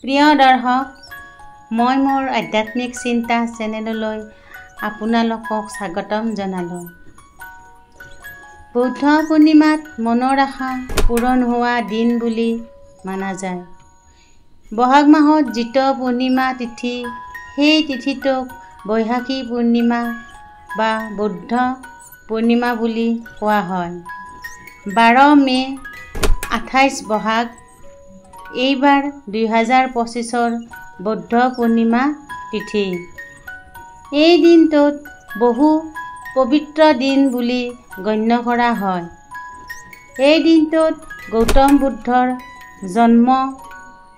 প্ৰিয় দৰ্শক, মই মোৰ আধ্যাত্মিক চিন্তা চেনেললৈ আপোনালোকক স্বাগতম জনালোঁ। বৌদ্ধ পূৰ্ণিমাত মনৰ আশা পূৰণ হোৱা দিন বুলি মানা যায়। বহাগ মাহত যিটো পূৰ্ণিমা তিথি, সেই তিথিটোক বৈশাখী পূৰ্ণিমা বা বৌদ্ধ পূৰ্ণিমা বুলি কোৱা হয়। 12 মে' 28 বহাগ এইবাৰ 2025ৰ বৌদ্ধ পূৰ্ণিমা তিথি। এই দিনটোত বহু পবিত্ৰ দিন বুলি গণ্য কৰা হয়। এই দিনটোত গৌতম বুদ্ধৰ জন্ম,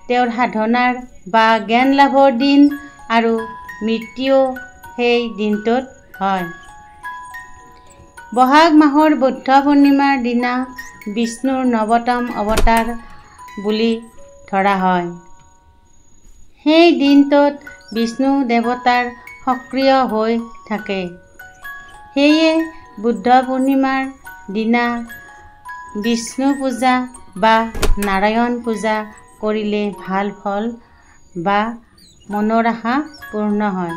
তেওঁৰ সাধনাৰ বা জ্ঞান লাভৰ দিন আৰু মৃত্যুও সেই দিনটোত হয়। বহাগ মাহৰ বৌদ্ধ পূৰ্ণিমাৰ দিনা বিষ্ণুৰ নৱতম অৱতাৰ বুলি ধৰা হয়। সেই দিনটোত বিষ্ণু দেৱতাৰ সক্ৰিয় হৈ থাকে। সেয়ে বুদ্ধ পূৰ্ণিমাৰ দিনা বিষ্ণু পূজা বা নাৰায়ণ পূজা কৰিলে ভাল ফল বা মনৰ আশা পূৰ্ণ হয়।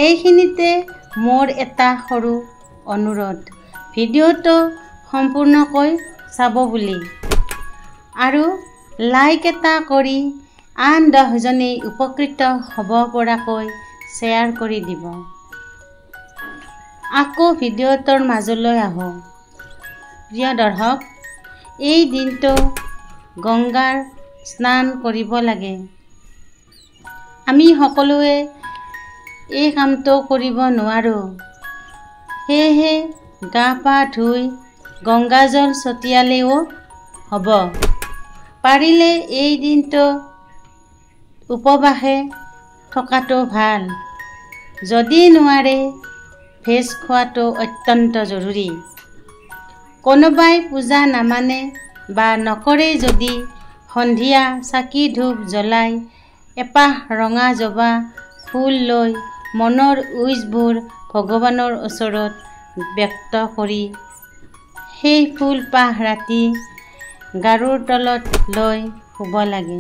এইখিনিতে মোৰ এটা সৰু অনুৰোধ, ভিডিঅ'টো সম্পূৰ্ণকৈ চাব বুলি আৰু লাইক এটা কৰি আন 10জনেই উপকৃত হ'ব পৰাকৈ শ্বেয়াৰ কৰি দিব। আকৌ ভিডিঅ'টোৰ মাজলৈ আহোঁ। প্ৰিয় দৰ্শক, এই দিনটো গংগাৰ স্নান কৰিব লাগে। আমি সকলোৱে এই কামটো কৰিব নোৱাৰোঁ, সেয়েহে গা পা ধুই গংগাজল ছটিয়ালেও হ'ব। পাৰিলে এই দিনটো উপবাসে থকাটো ভাল। যদি নোৱাৰে, ভেজ খোৱাটো অত্যন্ত জৰুৰী। কোনোবাই পূজা নামানে বা নকৰে যদি সন্ধিয়া চাকি ধূপ জ্বলাই এপাহ ৰঙা জবা ফুল লৈ মনৰ উইচবোৰ ভগৱানৰ ওচৰত ব্যক্ত কৰি সেই ফুলপাহ ৰাতি গাৰুৰ তলত লৈ শুব লাগে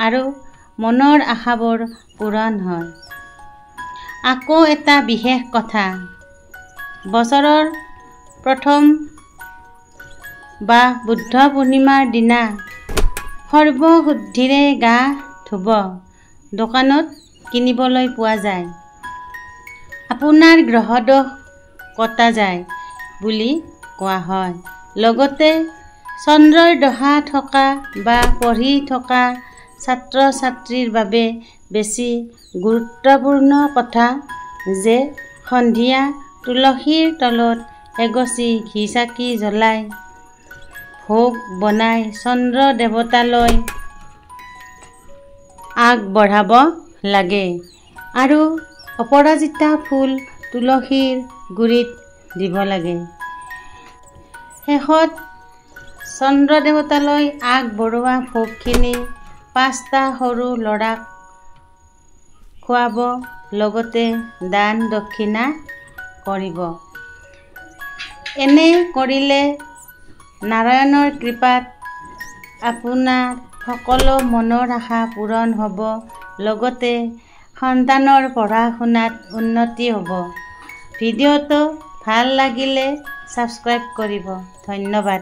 আৰু মনৰ আশাবোৰ পূৰণ হয়। আকৌ এটা বিশেষ কথা, বছৰৰ প্ৰথম বা বুদ্ধ পূৰ্ণিমাৰ দিনা সৰ্বশুদ্ধিৰে গা ধুব। দোকানত কিনিবলৈ পোৱা যায়। আপোনাৰ গ্ৰহদোষ কটা যায় বুলি কোৱা হয়। লগতে চন্দ্ৰৰ দশা থকা বা পঢ়ি থকা ছাত্ৰ ছাত্ৰীৰ বাবে বেছি গুৰুত্বপূৰ্ণ কথা যে সন্ধিয়া তুলসীৰ তলত এগছি ঘি চাকি জ্বলাই ভোগ বনাই চন্দ্ৰ দেৱতালৈ আগবঢ়াব লাগে আৰু অপৰাজিতা ফুল তুলসীৰ গুৰিত দিব লাগে। শেষত চন্দ্ৰ দেৱতালৈ আগবঢ়োৱা ভোগখিনি 5টা সৰু ল'ৰাক খুৱাব, লগতে দান দক্ষিণা কৰিব। এনে কৰিলে নাৰায়ণৰ কৃপাত আপোনাৰ সকলো মনৰ আশা পূৰণ হ'ব, লগতে সন্তানৰ পঢ়া শুনাত উন্নতি হ'ব। ভিডিঅ'টো ভাল লাগিলে ছাবস্ক্ৰাইব কৰিব। ধন্যবাদ।